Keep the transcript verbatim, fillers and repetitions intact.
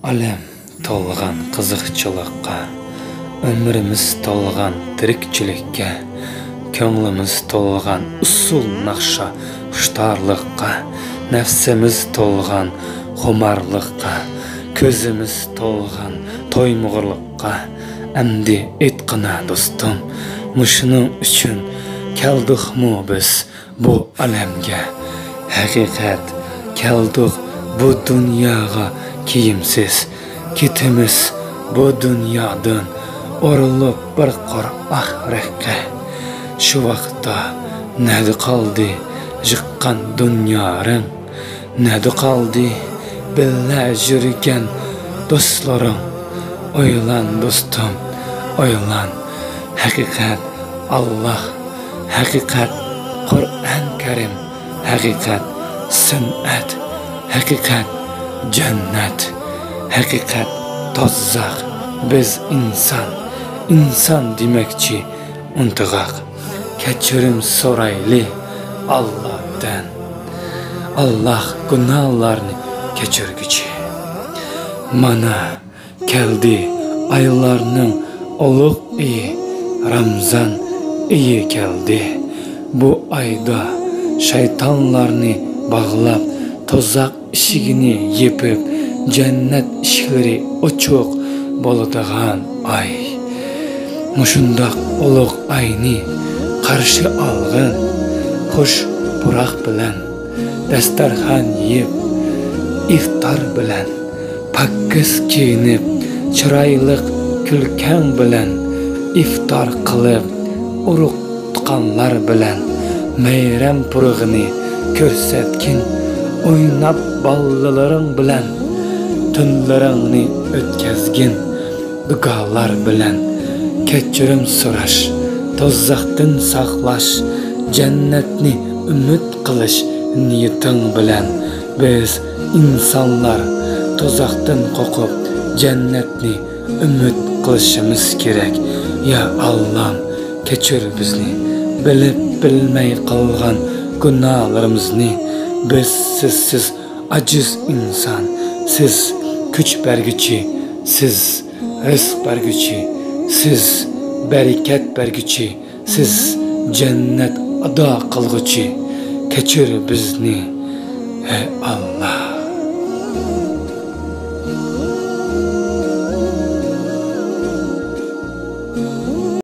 ئالەم تولغان قىزىقچىلىققا، ئۆمرىمىز تولغان تىرىكچىلىككە، كۆڭلىمىز تولغان ئۇسسۇل ناخشا خۇشتارلىققا، نەپسىمىز تولغان خۇمارلىققا، كۆزىمىز تولغان تويمۇغۇرلۇققا. ئەمدى ئېيتقىنا دوستۇم، مۇشۇنىڭ ئۈچۈن كەلدۇقمۇ بىز بۇ ئالەمگە؟ ھەقىقەت، كەلدۇق بۇ دۇنياغا كىيىمسىز، كېتىمىز بۇ دۇنيادىن ئۇرۇلۇپ بىر قۇر ئاھ رەختكە. شۇ ۋاقىتتا نەدە قالدى يىغقان دۇنيارىڭ؟ نەدە قالدى بىللە يۈرگەن دوستلىرىڭ؟ ئويلان دوستۇم، ئويلان. ھەقىقەت ئاللاھ، ھەقىقەت قۇرئان كەرىم، ھەقىقەت سۈنئەت، ھەقىقەت جەننەت، ھەقىقەت دوزاخ. بىز ئىنسان، ئىنسان دېمەكچى ئۇنتۇغاق. كەچۈرۈم سورايلى ئاللادىن. ئاللاھ گۇناھلارنى كەچۈرگۈچى. مانا كەلدى ئايلارنىڭ ئۇلۇغ ئېيى، رامزان ئېيى كەلدى. بۇ ئايدا شەيتانلارنى باغلاپ، توزاق ئىشىكىنى يېپىپ، جەننەت ئىشىكلىرى ئوچۇق بولىدىغان ئاي. مۇشۇنداق ئۇلۇغ ئاينى قارشى ئالغىن، خۇش پۇراق بىلەن، دەستەرخان يېيىپ، ئىفتار بىلەن، پاكىز كىيىنىپ، چىرايلىق كۈلكەڭ بىلەن، ئىفتار قىلىپ، ئۇرۇق تۇغقانلار بىلەن مەيرەم پۇرىقىنى كۆرسەتكىن. ئويناپ بالىلىرىڭ بىلەن، تۈنلىرىڭنى ئۆتكەزگىن دۇئالار بىلەن. كەچۈرۈم سوراش، دوزاختىن ساقلاش، جەننەتنى ئۈمىد قىلىش نىيىتىڭ بىلەن. بىز ئىنسانلار دوزاختىن قورقۇپ، جەننەتنى ئۈمىد قىلىشىمىز كېرەك. يا ئاللام، كەچۈر بىزنى، بىلىپ بىلمەي قىلغان گۇناھلىرىمىزنى. بىز سىزسىز ئاجىز ئىنسان. سىز كۈچ بەرگۈچى، سىز رىزىق بەرگۈچى، سىز بەرىكەت بەرگۈچى، سىز جەننەت ئاتا قىلغۇچى. كەچۈر بىزنى، ھەي ئاللا.